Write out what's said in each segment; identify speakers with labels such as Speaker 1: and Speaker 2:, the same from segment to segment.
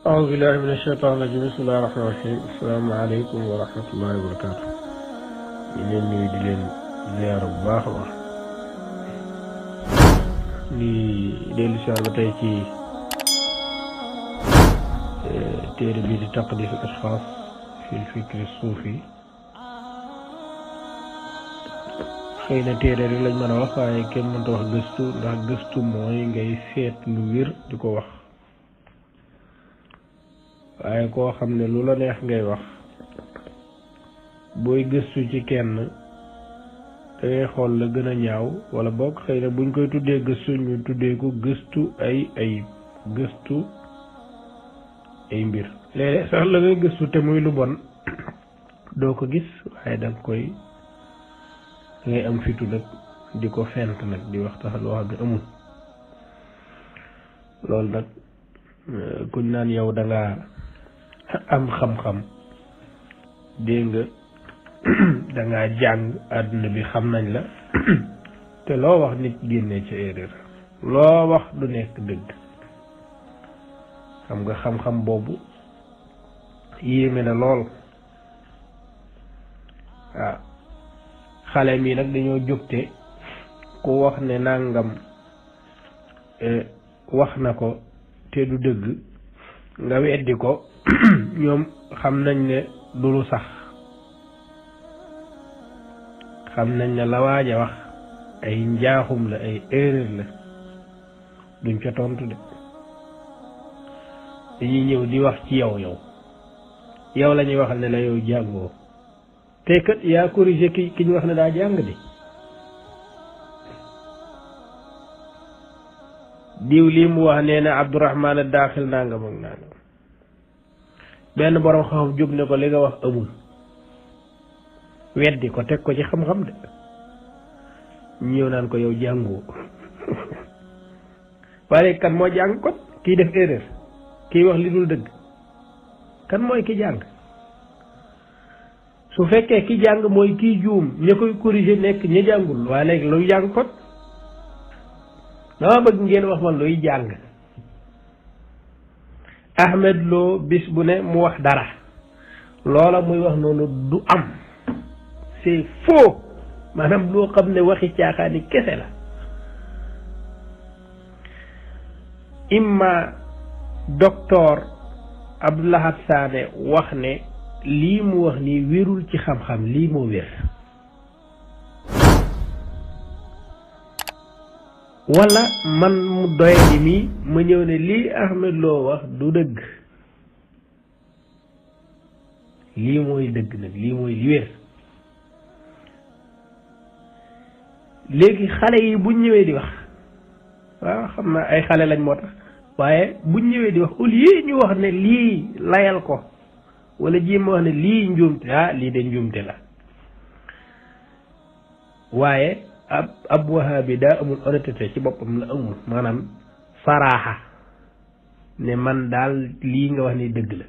Speaker 1: أعوذ بالله من الشيطان الرجيم بسم الله الرحمن الرحيم السلام عليكم ورحمة الله وبركاته ñu leen nuyu di leen ziar bu baax a baax di dellu si ba tey ci téere bi di taqdis al ashxaas fi l fikri suufi xëy na téere rek lañ mën a wax waaye kenn mënta wax gëstu ndax gëstu mooy ngay seet lu wér di ko wax waaye koo xam ne lu la neex ngay wax booy gëstu ci kenn dangay xool la gën a ñaaw wala boog xëy na buñ koy tuddee gëstu ñu tuddee ko gëstu ay gëstu ay mbir léeg-léeg sax la ngay gëstu te muy lu bon doo ko gis waaye danga koy dangay am fitu nag di ko fent nag di wax tax loo xam ne amul loolu nag kuñ naan yow danga am xam-xam dégg nga dangaa jàng àdduna bi xam nañ la te loo wax nit génnee ca erreur loo wax du nekk dëgg xam nga xam-xam boobu yéeme na lool waaw xale mi nag dañoo jógte ku wax ne nangam wax na ko te du dëgg nga weddi ko ñoom xam nañ ne du lu sax xam nañ ne la waaja wax ay njaaxum la ay erreur la duñ ca tontu de dañuy ñëw di wax ci yow la ñuy waxal ne la yow jàngoo te kat yaa corrigé ki ñu wax ne daa jàng de diw lii mu wax nee na Abdourahman a daaxil nangam ak nangam benn borom xam jóg ne ko li nga wax amul weddi ko teg ko ci xam-xam de ñëw naan ko yow jàngoo waaye kan moo jàng kon kiy def erreur kiy wax li dul dëgg kan mooy ki jàng su fekkee ki jàng mooy kiy juum ña koy corriger nekk ña jàngul waaye léegi luy jàng kon dama bëgg ngeen wax man luy jàng Ahmed Lo bis bu ne mu wax dara loola muy wax noonu du am c'est faux maanaam loo xam ne waxi caaxaani kese la imma docteur Abdoulahat Sané wax ne lii mu wax nii wérul ci xam-xam lii moo wér wala man mu doyadi mi ma ñëw ne lii Ahmed Lo wax du dëgg lii mooy dëgg nag lii mooy li wér léegi xale yi buñ ñëwee di wax waaw xam naa ay xale lañ moo tax waaye buñ ñëwee di wax au lieu ñu wax ne lii layal ko wala jéem wax ne lii njuumte lii de njuumte la waaye ab wahabi daa amul honnêteté ci boppam la amul maanaam saraaxa ne man daal lii nga wax ni dëgg la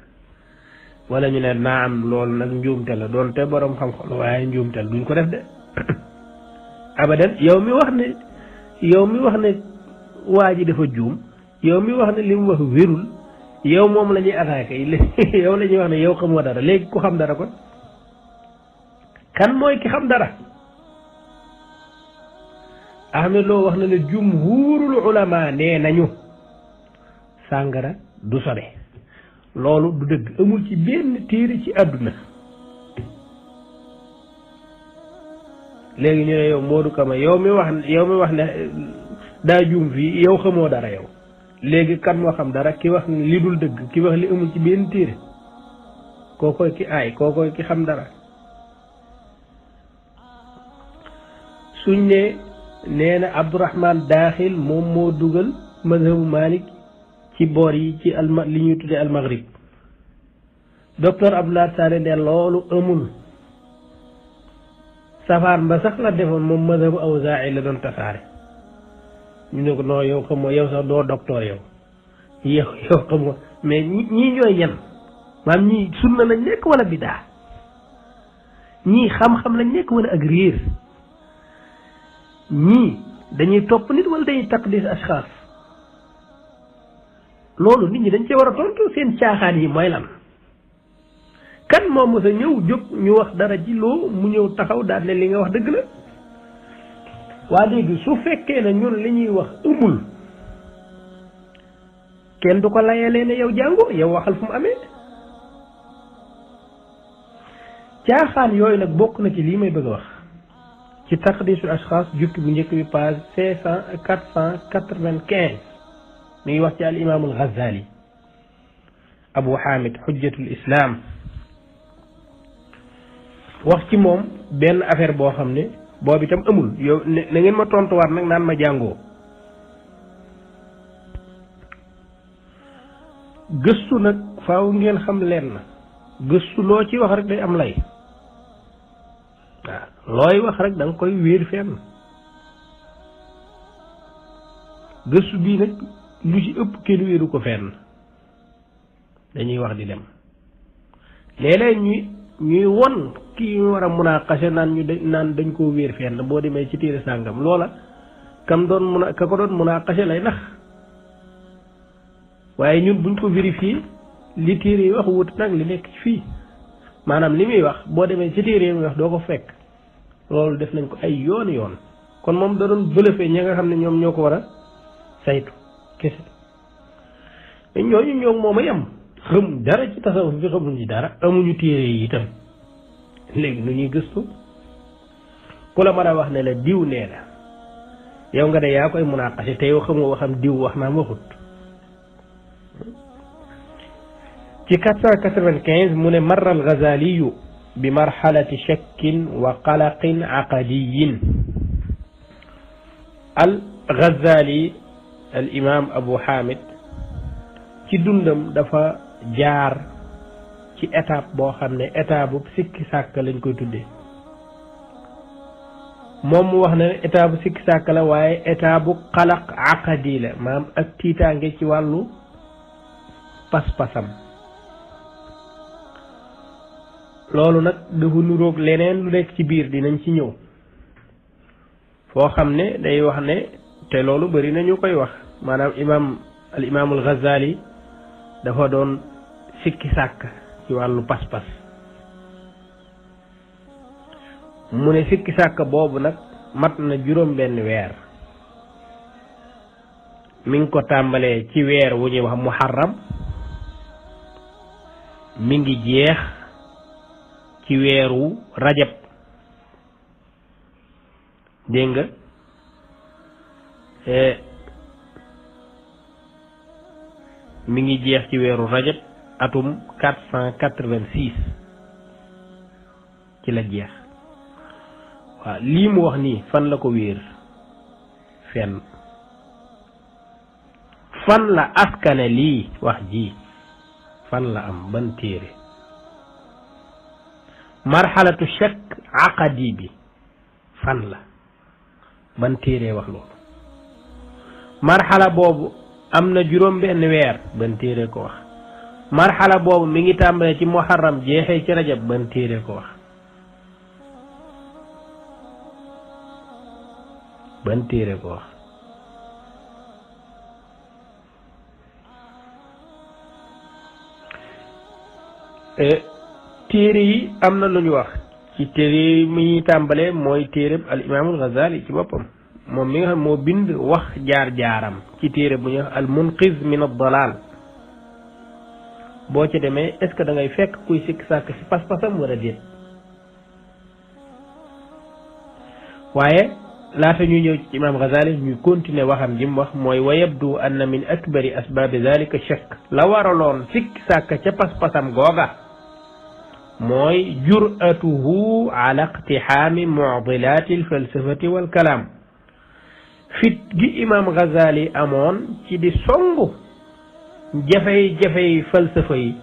Speaker 1: wala ñu ne naa am loolu nag njuumte la doon te borom xam-xam la waaye njuumte la duñ ko def de abadan yow mi wax ne waa ji dafa juum yow mi wax ne li mu wax wérul yow moom la ñuy attaqué yow la ñuy wax ne yow xamoo dara léegi ku xam dara kon kan mooy ki xam dara Ahmed Lo wax na ne jumhurul ulama nee nañu sàngara du sobe loolu du dëgg amul ci benn téere ci àdduna léegi ñu ne yow Modou Kama yow mi wax ne daa juum fii yow xamoo dara yow léegi kan moo xam dara ki wax li dul dëgg ki wax li amul ci benn téere kookoy ki aay kookoy ki xam dara suñ ne nee na Abdourahman daaxil moom moo dugal mazhabu Malik ci boor yi ci li ñuy tuddee almaghrib docteur Abdoulaye Sané ne loolu amul safaan ba sax la defoon moom mazhabu Awzaa'i la doon tasaare ñu ne ko non yow xamoo yow sax doo docteur yow xamoo mais ñii ñooy ñan maam ñii sunna lañ nekk wala bidaa ñii xam-xam lañ nekk wala ak réer ñii dañuy topp nit wala dañuy taqdis ashxaas loolu nit ñi dañ cee war a tontu seen caaxaan yi mooy lan kan moo mos a ñëw jóg ñu wax dara ji loo mu ñëw taxaw daal ne li nga wax dëgg la waa léegi su fekkee ne ñun li ñuy wax amul kenn du ko layalee ne yow jàngo yow waxal fu mu amee caaxaan yooyu nag bokk na ci lii may bëgg a wax ci taqdisul ashxaas jukki bu njëkk bi page 495 mi ngi wax ci al imaamul Ghazali Abu Hamid xujjatul islam wax ci moom benn affaire boo xam ne boobu itam amul yow na ngeen ma tontuwaat nag naan ma jàngoo gëstu nag faaw ngeen xam leen na gëstu loo ci wax rek day am lay waaw looy wax rek da nga koy wéer fenn gëstu bii nag lu ci ëpp kenn wéeru ko fenn dañuy wax di dem léeg-léeg ñuy won kii ñu war a munaqasha naan dañ koo wéer fenn boo demee ci téere sàngam loola ka ko doon munaqasha lay nax waaye ñun buñ ko vérifié li téere yi wax wut nag li nekk fii maanaam li muy wax boo demee ci téere yi muy wax doo ko fekk loolu def nañ ko ay yoon kon moom da doon bëlëfee ñi nga xam ne ñoom ñoo ko war a saytu kese ñooñu ñoom moom a yem xam dara ci tasawuf bi xamuñ ci dara amuñu téere yi itam léegi nu ñuy gëstu ku la mën a wax ne la diw nee na yow nga de yaa koy munaqase te yow xamoo waxam diw wax naa waxut ci 495 mu ne marra al Ghazaliyu bi marxalati shakkin wa qalaqin aqadiyin al Ghazali al imam Abu Hamid ci dundam dafa jaar ci étape boo xam ne étape bu sikki sàkk lañ koy tuddee moom mu wax ne étape bu sikki sàkk la waaye étape bu xalaq aqadi la maanaam ak tiitaange ci wàllu pas-pasam loolu nag dafa nuroog leneen lu nekk ci biir dinañ ci ñëw foo xam ne day wax ne te loolu bari na ñu koy wax maanaam al imaamul Ghazali dafa doon sikki sàkk ci wàllu pas-pas mu ne sikki sàkk boobu nag mat na juróom benn weer mi ngi ko tàmbalee ci weer wu ñuy wax muharram mi ngi jeex ci weeru rajab dégg nga mi ngi jeex ci weeru rajab atum 486 ci la jeex waaw lii mu wax nii fan la ko wéer fenn fan la askane lii wax ji fan la am ban téere marxalatu shakk aqadi bi fan la ban téere wax loolu marxala boobu am na juróom benn weer ban téere ko wax marxala boobu mi ngi tàmbalee ci muharram jeexee ci rajab ban téere ko wax ban téere ko wax téere yi am na lu ñu wax ci téere yi mi ñuy tàmbalee mooy téereb al imaamul Ghazali ci boppam moom mi nga xam moo bind wax jaar-jaaram ci téere bu ñuy wax al munqiz min ad-dalal boo ci demee est-ce que da ngay fekk kuy sikk sàkk ci pas-pasam wala déet waaye laata ñuy ñëw ci imaam Ghazali ñuy continuer waxam ji mu wax mooy wa yabdu anna min akbari asbaabi dhalika shakk la waraloon sikk sàkk ca pas-pasam googa mooy jur'atuhu ala iqtixaami mu'dilaati alfalsafati walkalaam fit gi imaam Ghazali amoon ci di songu jafey falsafa yi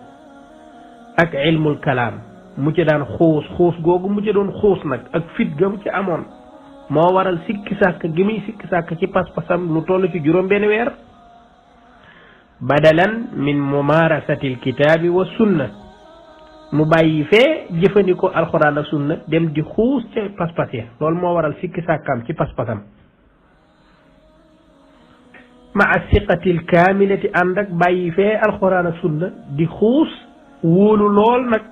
Speaker 1: ak ilmul kalaam mu ci daan xuus googu mu ci doon xuus nag ak fit ga mu ci amoon moo waral sikki sàkk gi muy sikki sàkk ci pas-pasam lu toll ci juróom benn weer badalan min mumarasati alkitaabi wa sunna mu bàyyi fee jëfandikoo alxuraan ak sunna dem di xuus ca pas-pas ya loolu moo waral sikki sàkkam ci pas-pasam maa siqatil kaamilati ànd ak bàyyi fee alxuraan ak sunna di xuus wóolu lool nag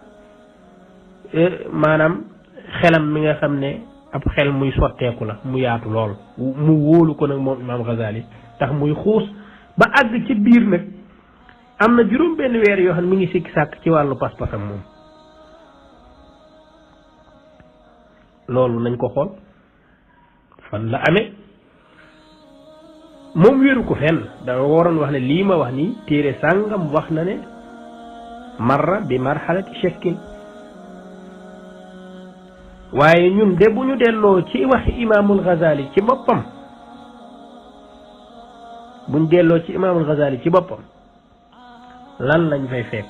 Speaker 1: maanaam xelam mi nga xam ne ab xel muy sotteeku la mu yaatu lool mu wóolu ko nag moom imaam Ghazali tax muy xuus ba àgg ci biir nag am na juróom benn weer yoo xam ne mi ngi sikki sàkk ci wàllu pas-pasam moom loolu nañ ko xool fan la amee moom wéeru ko fenn da waroon wax ne lii ma wax nii téere sàngam wax na ne marra bi marxalati shakkin waaye ñun de bu ñu delloo ci waxi imaamul Ghazali ci boppam buñ delloo ci imaamul Ghazali ci boppam lan lañ fay fekk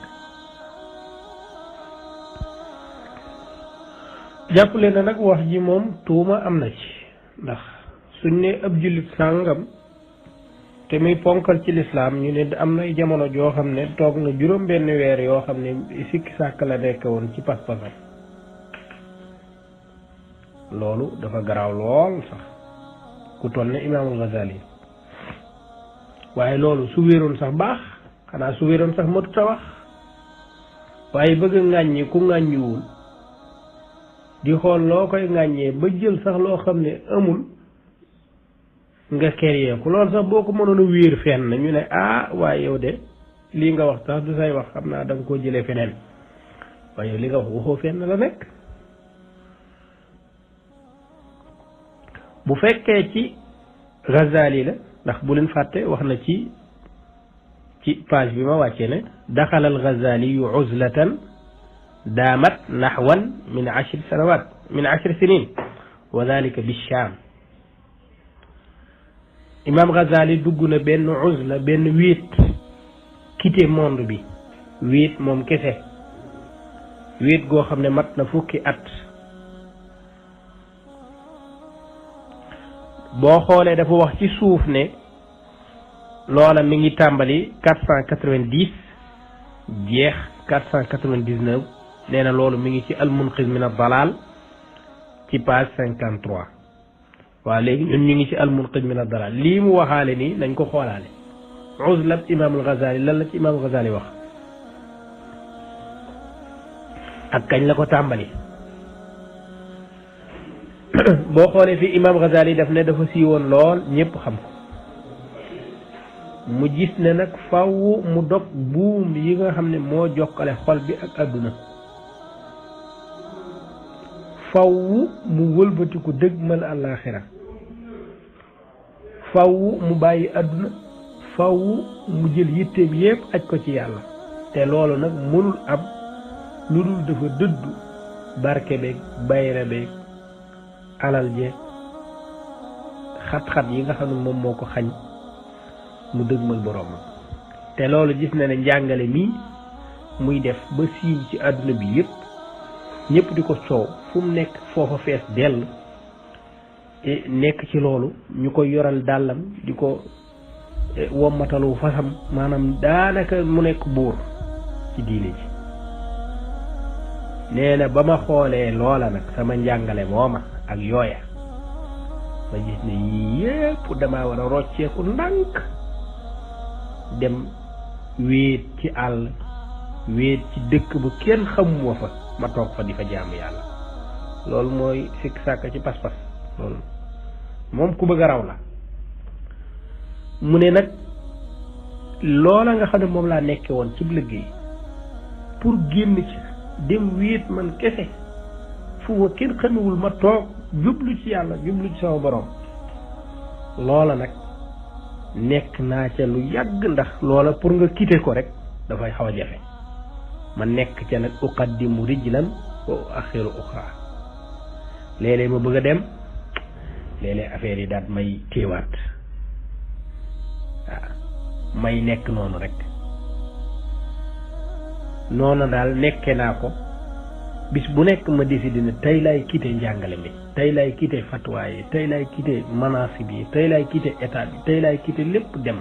Speaker 1: jàppale na nag wax ji moom tuuma am na ci ndax suñ ne ab jullit sàngam te muy ponkal ci lislaam ñu ne am nay jamono joo xam ne toog na juróom benn weer yoo xam ne sikki sàkk la nekk woon ci pas-pasam loolu dafa garaaw lool sax ku toll ne imaamul Ghazali waaye loolu su wéeroon sax baax xanaa su wéeroon sax matut a wax waaye bëgg a ŋàññi ku ŋàññiwul di xool loo koy ŋàññee ba jël sax loo xam ne amul nga keree ko loolu sax boo ko mënoon a wéer fenn ñu ne waaye yow de lii nga wax sax du say wax xam naa da nga koo jëlee feneen waaye yow li nga wax waxoo fenn la nekk bu fekkee ci Ghazali la ndax bu leen fàtte wax na ci page bi ma wàccee ne daxala al Ghazali yu uzlatan daamat naxwan min 10 sanawat min 10 sinin wa dalika bi Shaam imam Ghazali dugg na benn uzla benn wéet quitté monde bi wéet moom kese wéet goo xam ne mat na fukki at boo xoolee dafa wax ci suuf ne loola mi ngi tàmbali 490 jeex 499 nee na loolu mi ngi ci al-Munqiz min ad-Dalal ci page 53 waaw léegi ñun ñu ngi ci al-Munqiz min ad-Dalal lii mu waxaale nii nañ ko xoolaale uzlab imaamul Ghazali lan la ci imaamul Ghazali wax ak kañ la ko tàmbali boo xoolee fi imaam Ghazali daf ne dafa siiwoon lool ñëpp xam ko mu gis ne nag faw mu dog buum yi nga xam ne moo jokkale xol bi ak àdduna faw mu wëlbatiku dëgmal àllaaxira faw mu bàyyi àdduna faw mu jël yitteem yépp aj ko ci yàlla te loolu nag mënul am lu dul dafa dëddu barke beeg bayra beeg alal jeeg xat-xat yi nga xam ne moom moo ko xañ mu dëgmal boroomam te loolu gis na ne njàngale mii muy def ba siiw ci àdduna bi yépp ñëpp di ko soow fu mu nekk foofa fees dell nekk ci loolu ñu koy yoral dàllam di ko wommatalu fasam maanaam daanaka mu nekk buur ci diine ji nee na ba ma xoolee loola nag sama njàngale mooma ak yooya ma gis ne yii yépp damaa war a rocceeku ndànk dem wéet ci àll wéet ci dëkk bu kenn xamuma fa ma toog fa di fa jaamu yàlla loolu mooy sikk sàkk ci pas-pas loolu moom ku bëgg a raw la mu ne nag loola nga xam ne moom laa nekke woon ci liggéey pour génn ci dem wéet man kese fu ma kenn xamewul ma toog jublu ci yàlla jublu ci sama borom loola nag nekk naa ca lu yàgg ndax loola pour nga quitter ko rek dafay xaw a jafe ma nekk ca nag uqaddimu rijlan wa axiru uxra léeg-léeg ma bëgg a dem léeg-léeg affaire yi daal may téewaat waaw may nekk noonu rek noonu daal nekke naa ko bis bu nekk ma décidé ne tey laay quitter njàngale mi tey laay quitter fatwa yi tey laay quitter manasib yi tey laay quitter état bi tey laay quitter lépp dem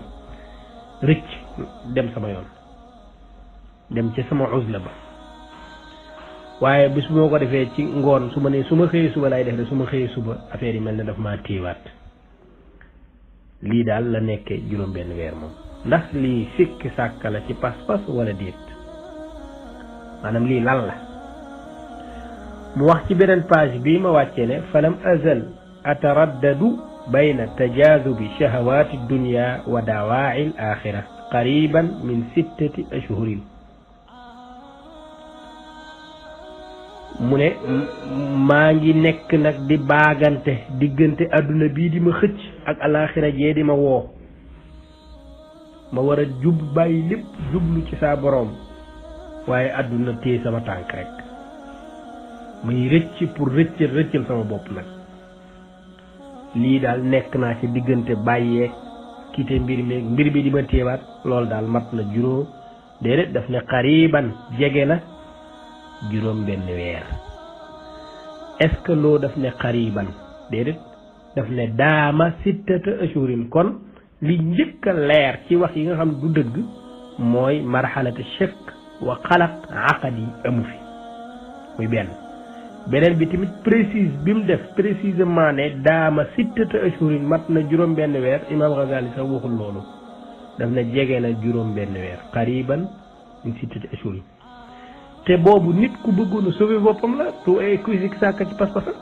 Speaker 1: rëcc dem sama yoon dem ci sama uzla ba waaye bis bu ma ko defee ci ngoon su ma nee su ma xëyee suba laay def rek su ma xëyee suba affaire yi mel ne daf maa téewaat lii daal la nekkee juróom benn weer moom ndax lii sikki sàkka la ci pas-pas wala déet maanaam lii lan la mu wax ci beneen page bii ma wàccee ne falam azal ataraddadu bayna tajazubi shahawati dunya wa dawaa'i al axira qariban min 6 ashhurin mu ne maa ngi nekk nag di baagante diggante adduna bii di ma xëcc ak alaxira jee di ma woo ma war a jub bàyyi lépp jublu ci saa boroom waaye adduna téye sama tànk rek muy rëcc pour rëccal sama bopp nag lii daal nekk naa ci diggante bàyyee kiite mbir bi di ma téewaat loolu daal mat na juróom déedéet daf ne xariban jege na juróom benn weer est-ce que loo daf ne xariban déedéet daf ne daama 6 ashhurin kon li njëkk a leer ci wax yi nga xam du dëgg mooy marxalatu shakk wa xalaq aqadi amu fi muy beneen bi tamit précise bi mu def précisément ne daama 6 ashhurin mat na juróom benn weer imam Ghazali sax waxul loolu daf ne jege na juróom benn weer xariban min 6 ashhurin te boobu nit ku bëggoon a sauver boppam la tu ay kuy sikk sàkk ci pas-pasam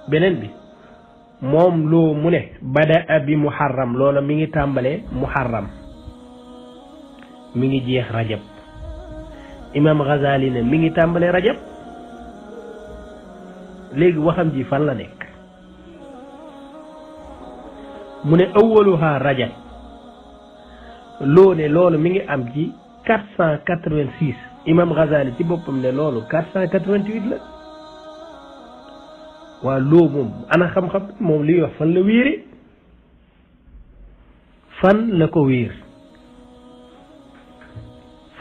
Speaker 1: beneen bi moom loo mu ne bada bi muharram loola mi ngi tàmbalee muharram mi ngi jeex rajab imam Ghazali ne mi ngi tàmbalee rajab léegi waxam ji fan la nekk mu ne awwaluha rajab loo ne loolu mi ngi am ci 486 imam Ghazali ci boppam ne loolu 488 la waa loo moom ana xam-xam moom liy wax fan la wéere fan la ko wéer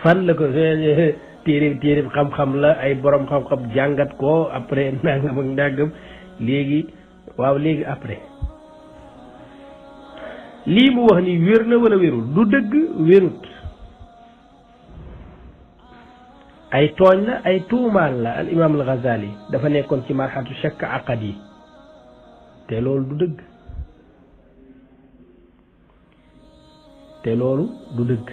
Speaker 1: fan la ko téere xam-xam la ay borom xam-xam jàngat ko après nangam ak nangam léegi waaw léegi après lii mu wax ni wér na wala wérul du dëgg wérut ay tooñ la ay tuumaal la al imam al Ghazali dafa nekkoon ci marxatu shakk aqadi te loolu du dëgg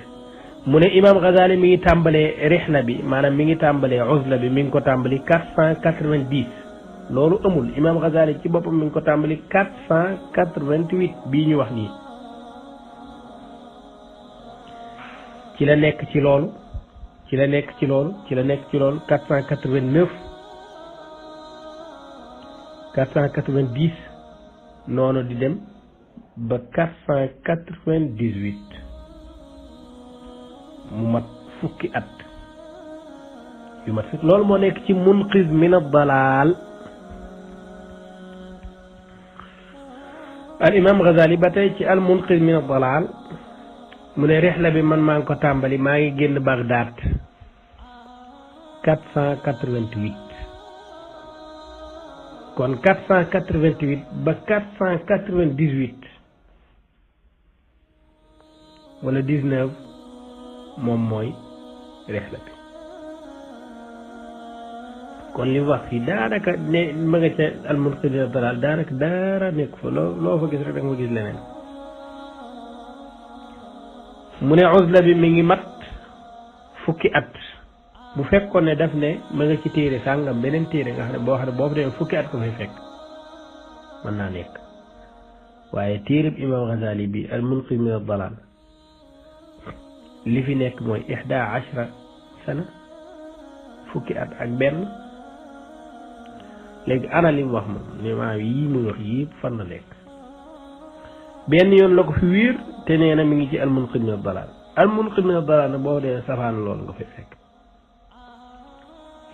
Speaker 1: mu ne imam Ghazali mi ngi tàmbalee rihla bi maanaam mi ngi tàmbalee uzla bi mi ngi ko tàmbali 490 loolu amul imam Ghazali ci boppam mi ngi ko tàmbali 488 bii ñu wax nii ci la nekk ci loolu 489 490 noonu di dem ba 498 mu mat fukki at yu mat fukki loolu moo nekk ci munqiz min ad-dalal al imam Ghazali ba tey ci al munqiz min ad-dalal mu ne rihla bi man maa ngi ko tàmbali maa ngi génn Bagdad 488 kon 488 ba 498 wala 19 moom mooy rihla bi kon li wax fii daanaka ne ma nga ca al munqiz min ad-dalal daanaka dara nekk fa loo fa gis rek da nga fa gis leneen mu ne uzla bi mi ngi mat fukki at bu fekkoon ne daf ne ma nga ci téere sàngam beneen téere nga xam ne boo xam ne boo fa demee fukki at ko fay fekk mën naa nekk waaye téereb imam Ghazali bi al munqiz min ad-dalal li fi nekk mooy 11 sana fukki at ak benn léegi ana li mu wax moom ne maa yii muy wax yëpp fan la nekk benn yoon la ko fi wéer te nee na mi ngi ci al munqiz min ad-dalal al munqiz min ad-dalal nag boo dee safaan loolu nga fay fekk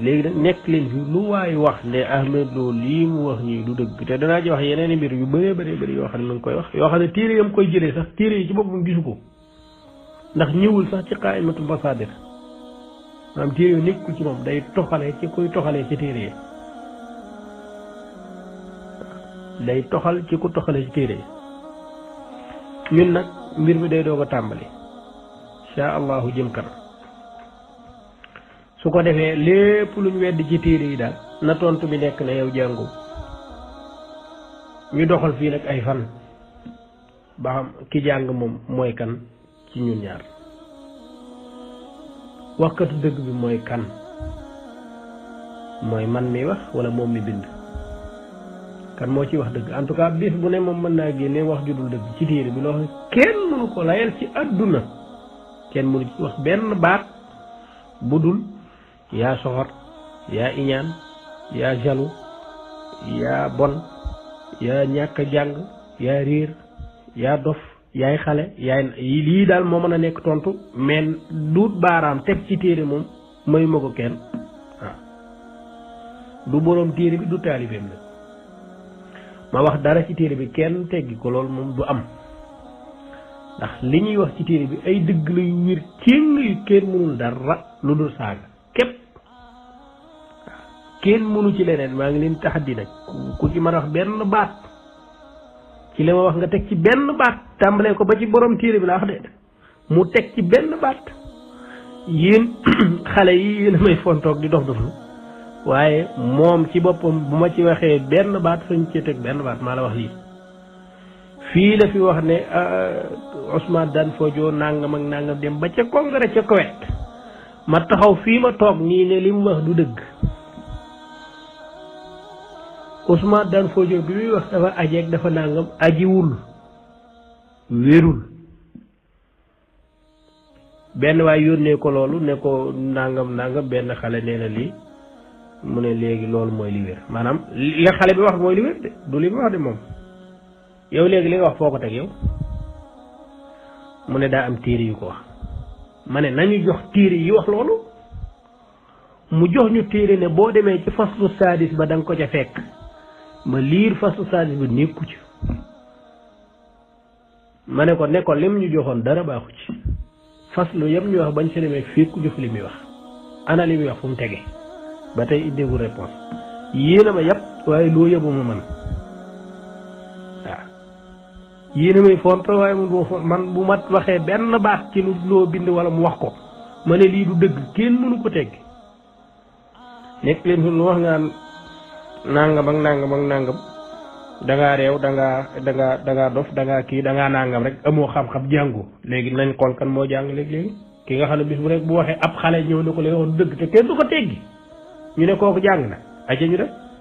Speaker 1: léegi nag nekk leen fi lu waay wax ne Ahmed Lo lii mu wax ñii du dëgg te danaa ci wax yeneen i mbir yu bëree bëri yoo xam ne mu ngi koy wax yoo xam ne téere yam koy jëlee sax téere yi ci boppam gisu ko ndax ñëwul sax ci qaaimatul masaadir maanaam téere yu nekkul ci moom day toxalee ci kuy toxalee ci téere yi day toxal ci ku toxalee ci téere yi ñun nag mbir mi day doog a tàmbali insha allahu jëm kanam su ko defee lépp luñ weddi ci téere yi daal na tontu bi nekk na yow jàngu ñu doxal fii nag ay fan ba xam ki jàng moom mooy kan ci ñun ñaar waxkatu dëgg bi mooy kan mooy man mi wax wala moom mi bind kan moo ci wax dëgg en tout cas bis bu ne moom mën naa génne wax ju dul dëgg ci téere bi loo xam kenn mënu ko layal ci àdduna kenn mënu ci wax benn baat bu dul yaa soxor yaa iñaan yaa jalu yaa bon yaa ñàkk a jàng yaa réer yaa dof yaay xale yaay lii daal moo mën a nekk tontu mais duut baaraam teg ci téere moom mayu ma ko kenn waaw du boroom téere bi du taalibeem la ma wax dara ci téere bi kenn teggi ko loolu moom du am ndax li ñuy wax ci téere bi ay dëgg la yu wér céng yu kenn mënul dara lu dul saaga képp waaw kenn mënu ci leneen maa ngi leen taxaddi nag ku ci mën a wax benn baat ci li ma wax nga teg ci benn baat tàmbalee ko ba ci borom téere bi laa wax de mu teg ci benn baat yéen xale yi yéen a may fontoog di dof doflu waaye moom ci boppam bu ma ci waxee benn baat fañ ci teg benn baat maa la wax lii fii la fi wax ne Ousmane Danfodio nangam ak nangam dem ba ca congrès ca Koweït ma taxaw fii ma toog nii ne li mu wax du dëgg Ousmane Danfodio bi muy wax dafa ajeeg dafa nangam ajiwul wérul benn waay yónnee ko loolu ne ko nangam benn xale nee na lii mu ne léegi loolu mooy li wér maanaam li xale bi wax mooy li wér de du li mu wax de moom yow léegi li nga wax foo ko teg yow mu ne daa am téere yu ko wax ma ne nañu jox téere yi wax loolu mu jox ñu téere ne boo demee ci faslu sadis ba da nga ko ca fekk ma liir faslu sadis ba nekku ci ma ne ko lim ñu joxoon dara baaxu ci faslu yam ñu wax bañ sa demee fekku jëf li muy wax ana li muy wax fu mu tege ba tey idéegu réponse yéena ma yàpp waaye loo yëbu ma man waaw yéena may font waaye man bu ma waxee benn baat ci lu loo bind wala mu wax ko ma ne lii du dëgg kenn mënu ko tegg nekk leen fi lu wax nga nangam ak nangam dangaa réew dangaa dof dangaa kii dangaa nangam rek amoo xam-xam jàngu léegi nañ xool kan moo jàng léegi ki nga xam ne bis bu rek bu waxee ab xale ñëw na ko léegi wax dëgg te kenn du ko teggi ñu ne kooku jàng na aja ñu def